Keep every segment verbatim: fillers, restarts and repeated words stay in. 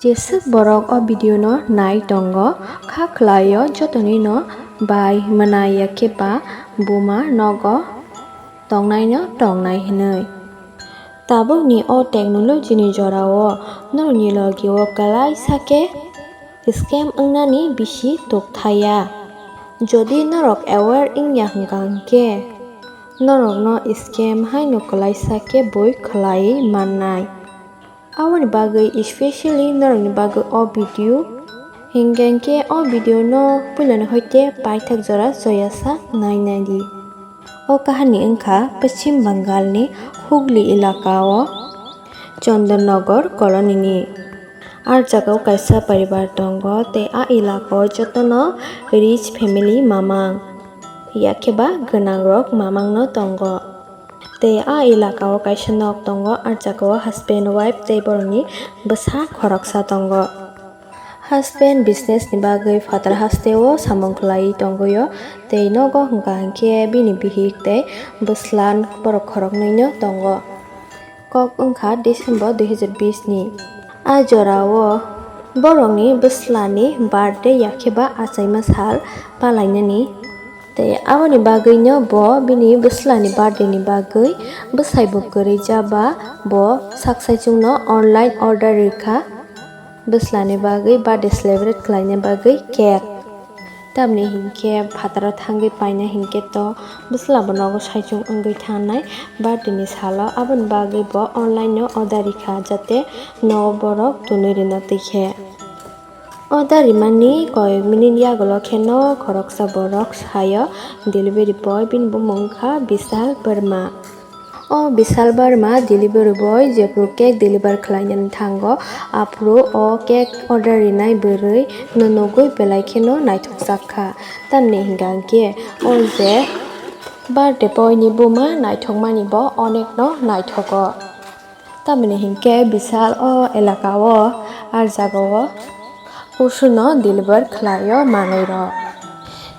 Jeswk borok o video no nai tongo, kha khlai o joto ni no bai mwnai ya khe ba buma nogo tongnai no tongnai hinwi. Tabuk ni o technology ni jora o norok ni logi o kwlai sa khe scam wngnani bisi tok thaya. Jodi norok aware wngya hwnkha hwnkhe norok no scam hai no kwlai sa khe bui khlai mannai. Aboni bagwi specially norokni bagwi o video. Hinkhe hinkhe o video no puilani hoite paithak jora joyasa nai nai di. O kahani wngkha Paschim Bengal ni Hooghly elaka o Chandannagar colony ni. A jaga o kaisa paribar tongo tei a elaka o jotono rich family mamang, yakhe ba gwnang rok mamang no tongo. Tei a elaka o kaisa nok tongo, a jaga o husband, wife tei borokni bwsa khoroksa tongo. Husband business ni bagwi phatar haste o samung khlaiwi tongwi o, tei nogo hwnkha hinkhe bini bihik tei bwsla borok khoroknwi no tongo. Kok wngkha December dui hazar bish ni. A jora o borokni bwsla ni birthday yakhe ba achaima sal palainani. Tei aboni bagwino bo bini bwslani birthday ni bagwi bwsai bo kwrwi ja ba bo saksaichung no online order rwkha bwslani bagwi birthday celebrate khlaina bagwi cake. Tamni hinkhe phataro thangwi paina hinkhe to bwsla bo nogo saichung wngwi thangnai birthday ni salo, aboni bagwi bo online no order rwkha jate nogo borok tunwi rwna twi khe. Order rimani koyek minute yagulo kheno khoroksa borok sayo delivery boy, bini bumung wngkha Bishal Verma. O Bishal Verma delivery boy jephru cake deliver khlainani thango, aphuru o cake order rinai bwrwi no nugwi belai kheno naithokjak kha. Tamni hwnkha hwnkhe o je birthday boy ni buma naithokmani bo onekno naithogo. Tamoni hinkhe Bishal o elaka o, a jaga o kusu no deliver khlai o manwi rok.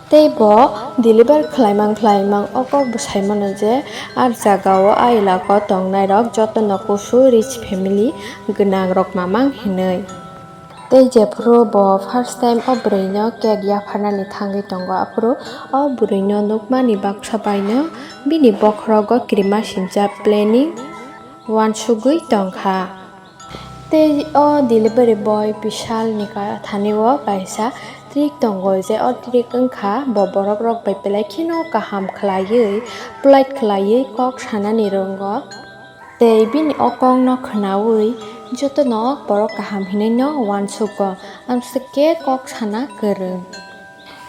Tei bo deliver khlaimang khlaimang o kok bo sai mano je a jaga o a elaka o tongnai rok joto no kusu rich family gwnang rok mamang hinwi. Tei jephuru bo first time o bwrwi no cake yapharnani thangwi tongo, aphuru o bwrwi no nukmani baksa bai no bini bokhorogo kirima simcha planning uansugwi tongkha. Tei o delivery boy Bishal ni ka-, thani o kaisa trick tongo, je o trick wngkha bo borok rok bai belai kheno kaham khlaiwi, polite khlaiwi kok sanani rongo. Tei bini o kok no khwnawi jotono borok kaham hinwi no uansugo, amswk khe kok sana kwrwng.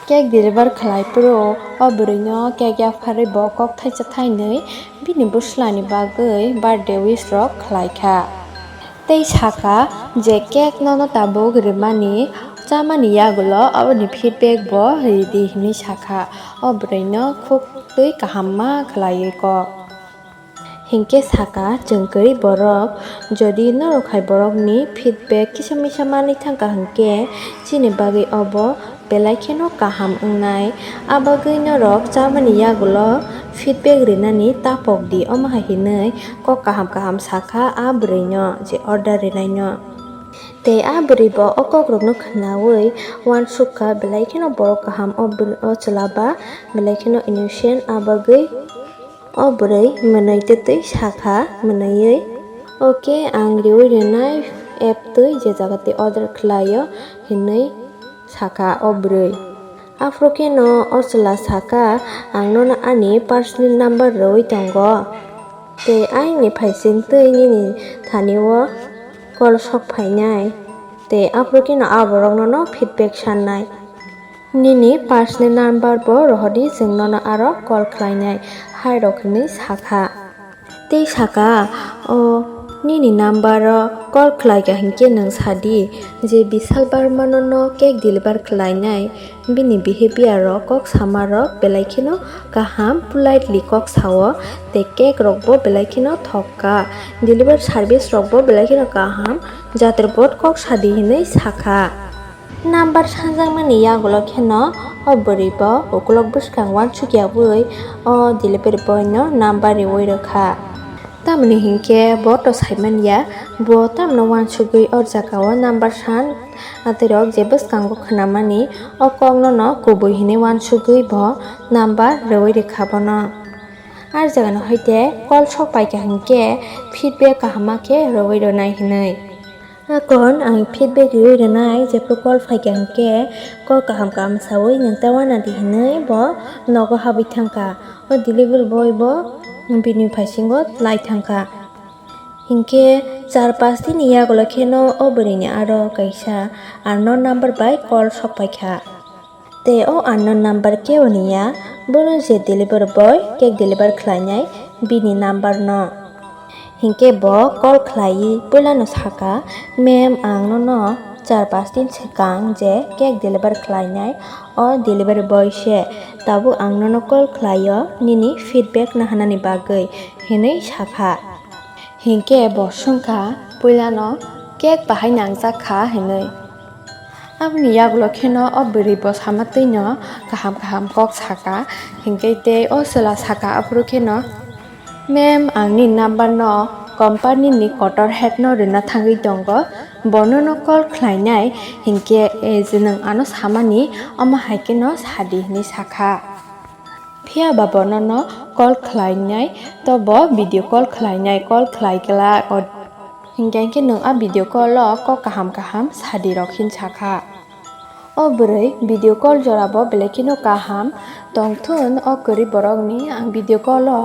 Cake deliver khlai phuru o bwrwi no cake yapharwi bo kok thaisa thainwi bini bwslani bagwi birthday wish rok khlai kha. Tei sakha je cake nono tabuk rwmani, chamani yagulo aboni feedback bo ridi hinwi sakha. O bwrwi no khuk twi kaham ma khlaiwi kok. Hinkhe sakha chwng kwrwi borok, jodi norok hai borokni feedback kisa misa manwi thangkha hinkhe chini bagwi obo belai kheno kaham wngnai. Abagwi norok chamani yagulo feedback rinani tapok di, omo hai hinwi kok kaham kaham sakha a bwrwino je order rinaino. Tei a bwrwi bo o kokrokno khwnawi uansukha belai kheno borok kaham o bwrwi, o chwla ba belai kheno innocent, abagwi O bwrwi mwnwi twtwi sakha, mwnwiwi, "Oke, ang riwi rwnai app twi je jaga twi order khlaio," hinwi sakha o bwrwi. Aphuru kheno o chwla sakha, "Ang nono ani personal number rwwi tongo, tei ayangni phaising twi nini thani o call sok phainai, tei aphuru kheno a borok nono feedback sannai." Nini personal number bo rohordi, chwng nono aro call khlainai, hai rok hinwi sakha. Tei sakha, "O nini number o call khlaikha hinkhe nwng sadi je Bishal Barma nono cake deliver khlainai, bini behavior rok, kok sama rok belai kheno kaham, politely kok sao, tei cake rok bo belai kheno thok kha, deliver service rok bo belai kheno kaham, jatir bot kok sadi," hinwi sakha. Number sanjakmani yagulo kheno o bwrwi bo ukulok bwskang uansukyaui o delivery boy no number riui rwkha. Tamoni hinkhe bo to saimanya, bo tamno wansugwi o jagao number san, atwirok je bwskango khnamani o kokno no kubui hinwi wansugwi bo number rwui rwkha bono. Ar jagano haite call sok paikha hinkhe feedback kaham khe rwui rwnai hinwi. Akon ang feedback riui rwnai, jephru call phaikha hinkhe call kaham kaham saui nwng ta uanadi hinwi bo nogo habwi thangkha. O delivery boy bo bini phaisingo lai thangkha. Hinkhe char pas dini yagulo kheno o bwrwini aro kaisa unknown number bai call sokpaikha. Tei o unknown number kebo ni ya, bono je delivery boy cake deliver khlainai bini number no. Hinkhe bo call khlaiwi puilano saka, "Ma'am, ang nono char pas din swkang je cake deliver khlainai o delivery boy se, tabuk ang nono call khlaio nini feedback nahanani bagwi," hinwi sakha. Hinkhe bo swngkha puilano, "Cake bahai nangjak kha?" hinwi. Aboni yagulo kheno o bwrwi bo sama twino kaham kaham kok saka, hinkhe tei o chwla saka aphuru kheno, "Ma'am, ang nini number no company ni kotor head no rwna thangwi tongo, bono no call khlainai, hinkhe, eh, je nwng ano samani omo hai kheno sadi," hinwi sakha. Phiya ba bono no call khlainai, to bo video call khlainai, call khlai glak, o, hinkhe hinkhe nwng a video call o kok kaham kaham sadi rok hin sakha. O bwrwi video call jora bo belai kheno kaham tongthun, o kwrwi borok ni ang video call o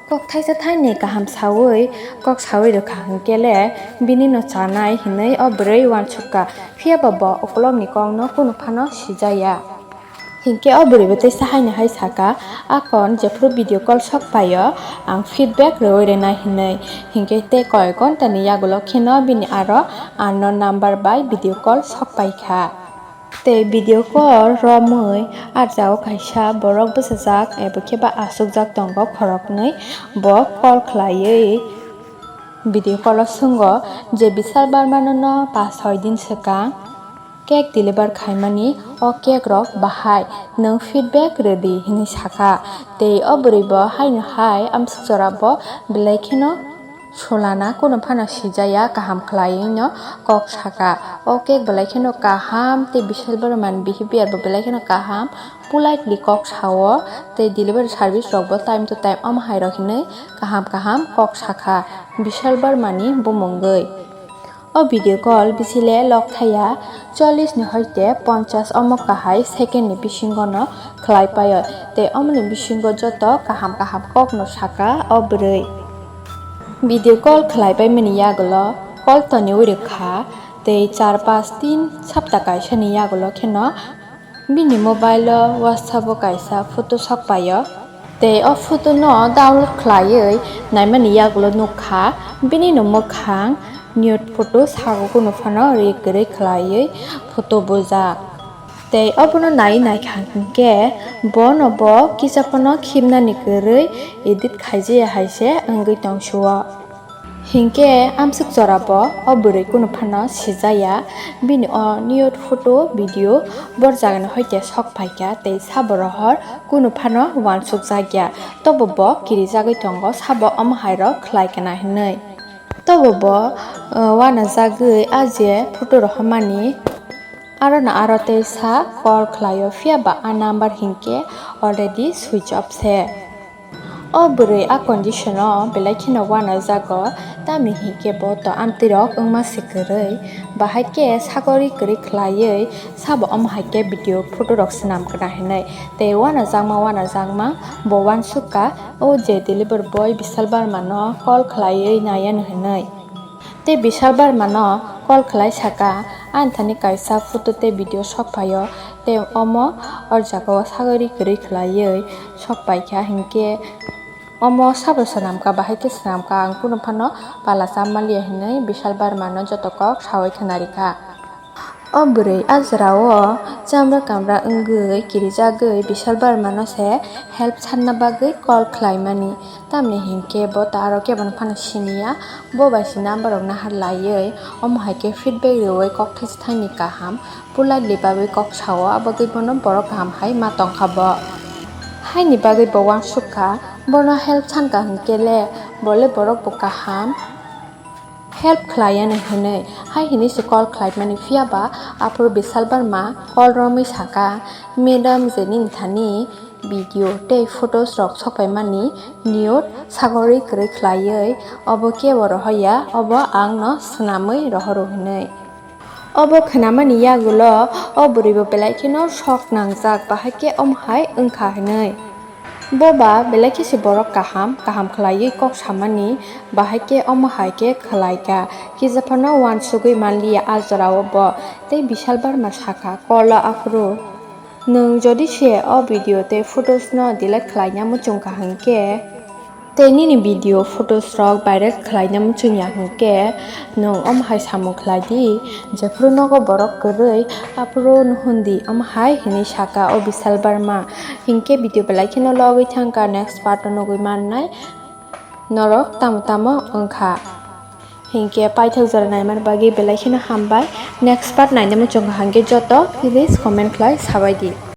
kok thaisa thainwi kaham saui, kok saui rwkha hinkhe le bini no chanai hinwi o bwrwi uansukha. Phiya ba bo ukulok ni kok no kunu phano sijaya. Hinkhe o bwrwi bo teisa haino hai saka, "Akon jephru video call sok paio, ang feedback rwui rwnai," hinwi. Hinkhe tei koi ghonta ni yagulo kheno bini aro unknown number bai video call sok paikha. Tei video call romwi ar jagao kaisa borok bwsajak ebo khe ba achukjak tongo khoroknwi, bo call khlaiwi video call o swngo je Bishal Barma no no pas soi din swkang cake deliver khaimani, o cake rok bahai, nwng feedback rwdi hinwi sakha. Tei o bwrwi bo haino hai amsuk jora bo belai kheno sulana kunu phano sijaya, kaham khlaiwi no kok saka. O cake belai kheno kaham tei Bishal Barma ni behavior bo belai kheno kaham, politely kok sao tei delivery service rok bo time to time omo hai rok hinwi kaham kaham kok sakha Bishal Barma ni bumungwi. O video call bisi le lok thaya, chollish ni hoite ponchash omo kahai second ni bisingo no khlai paio, tei omoni bisingo joto kaham kaham kok no saka o bwrwi. Video call khlai paimani yagulo call toniwi rwkha, tei char pas din sapta kaisa ni yagulo kheno bini mobile o WhatsApp o kaisa photo sok paio. Tei o photo no download khlaiwi naimani yagulo nukha, bini no mwkhang nude photo sago kunu phano ri kwrwi khlaiwi photo bujak. Tei obono naiwi naikha hinkhe bono bo kisa phano khimnani kwrwi edit khaijaya hai se wngwi tongsuo. Hinkhe amsuk jora bo o bwrwi kunu phano sijaya, bini o nude photo video borjak ni hoite sok phaikha tei sabo rohor kunu phano uansukjakya, tobo bo kirijagwi tongo sabo omo hai rok khlai kana hinwi. Tobo bo, uh, uanajagwi a je photo rohormani aro no aro teisa call khlaio, phiya ba a number hinkhe already switch off se. O bwrwi a condition o belai kheno uanajago, tamni hinkhe bo to amtwi rok wngma se kwrwi, bahai khe sagori kwrwi khlaiwi sabo omo hai khe video photo rok swnam kana hinwi. Tei uanajakma uanajakma bo uansukha o je delivery boy Bishal Barma no call khlaiwi naiya no hinwi. Tei Bishal Barma no call khlai saka, "Ani thani kaisa photo tei video sok phaio, tei omo o jagao sagori kwrwi khlaiwi sok paikha, hinkhe omo sabo swnamkha, bahai khe swnamkha, ang kunu phano pala cha manliya," hinwi Bishal Barma no joto kok saui khna rikha. O bwrwi a jorao chamra kamra wngwi kirijagwi Bishal Barma no se help sanna bagwi call khlaimani. Tamni hinkhe bo ta aro kebono phano siniya, bo bai se number rok nahar laiwi, omo hai khe feedback riwi kok thaisa thaini kaham politely bagwi kok sao, abagwi bono borok kaham hai ma tongkha bo. Haini bagwi bo uansukha, bono help sankha hinkhe le Bole borok bo kaham help khlai anw hwnwi hai hwnwi se call khlaimani, phiya ba aphuru Bishal Verma call romwi saka, "Madam, je nini thani video tei photos rok sokpaimani nude sagorwi kwrwi khlaiwi obo kebo rohoya, obo ang no swnamwi rohoro," hwnwi. Obo khwnamani yagulo o bwrwibo belai kheno sok nangjak, bahai khe omo hai wngkha hwnwi. Bo ba belai khe se borok kaham, kaham khlaiwi kok samani, bahai khe omo hai khe khlai kha. Kisa phano uansugwi manliya a jorao bo. Tei Bishal Verma sakha, call o aphuru, "Nwng jodi se o video tei photos no delete khlaina muchung kha hwnkhe, tei nini video photos rok viral khlaina muchung ya hwnkhe, nwng omo hai samung khlai di, jephuru nogo borok kwrwi, aphuru hwn di," omo hai hwnwi saka o Bishal Verma. Hinkhe video belai kheno logwi thangkha, next part o nugwi mannai norok tamo tamo wngkha. Hinkhe paithak jora naimani bagwi belai kheno hambai. Next part naina muchung kha hwnkhe joto please comment khlai sabai di.